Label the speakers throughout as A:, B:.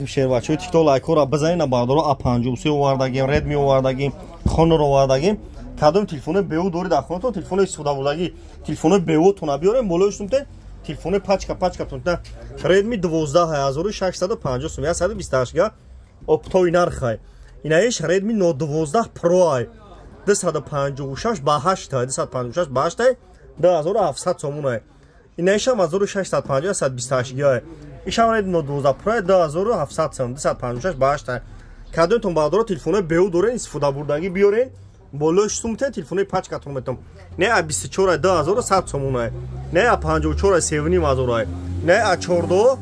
A: Шербачаҳои ТикТок, лайкҳоро бизанед. На, бародаро, А53 овардагим, Редми овардагим, Хонор овардагим. Кадом телефони беу доред дар хонатон, телефони истифодабурдагӣ, телефони беутона биёрем, болои сумте телефони пачка пачка тунта. Редми 12 1650 сум, 128 га, оптовый нархай. Инаиш Редми Note 12 Pro ай, 256 ба 8, 256 ба 8, 2700 сомон ай. Инаишам 1650, 128 га. Ишам Redmi Note 12 Pro 2700 сом, 256 ба 8. Кадомтон, бародаро, телефони беу дорен, истифодабурдагӣ, биёрен, болои сумте телефони пачкатон метом. Не, а 24 2100 сомон ай, не, а 54 3500 ай, не, а 14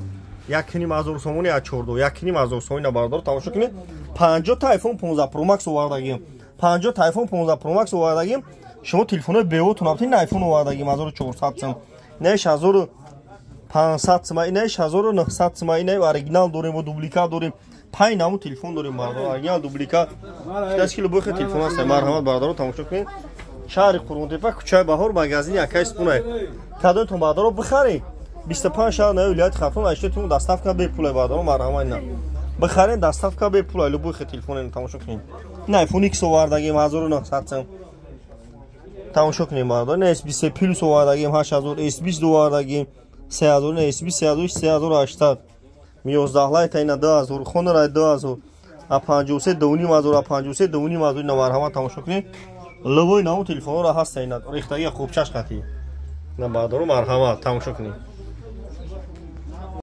A: 1500 сомони, а 14 1500 сомони. Бародаро, тамошо кунед, 50 та iPhone 15 Pro Max овардагим, 50 та iPhone 15 Pro Max овардагим. Шумо телефонои беотон абтин. iPhone овардагим 1400 сом, не, 1500 сом, не, 1900 сом. Ина оригинал дорем ва дубликат дорем, пай наму телефон дорем, бародаро, оригинал, дубликат, даст ки любой телефон аст. Марҳамат, бародаро, тамошо кунед. Шаҳри Қурғонтепа, кӯчаи Баҳор, магазини акай Спунай. Кадомтон, бародаро, бихаред, 25 шаҳр нави вилояти Хатлон аштетон доставка бепулай. Бародаро, марҳамат, ина бихаред, доставка бепулай, любой телефон. Тамошо кунед, ина iPhone X овардагим 1900 сом, тамошо кунед, бародаро. Ина S23 Plus овардагим 8000, S20 овардагим 3000, ина S20 3000, 3800, Mi 11 Lite ина 2000, Honor 2000, А53 2500, А53 2500. Ина марҳамат, тамошо кунед, любой наму телефонҳоро ҳаста, ина рехтаги хубчаш қатӣ. На, бародаро, марҳамат, тамошо кунед.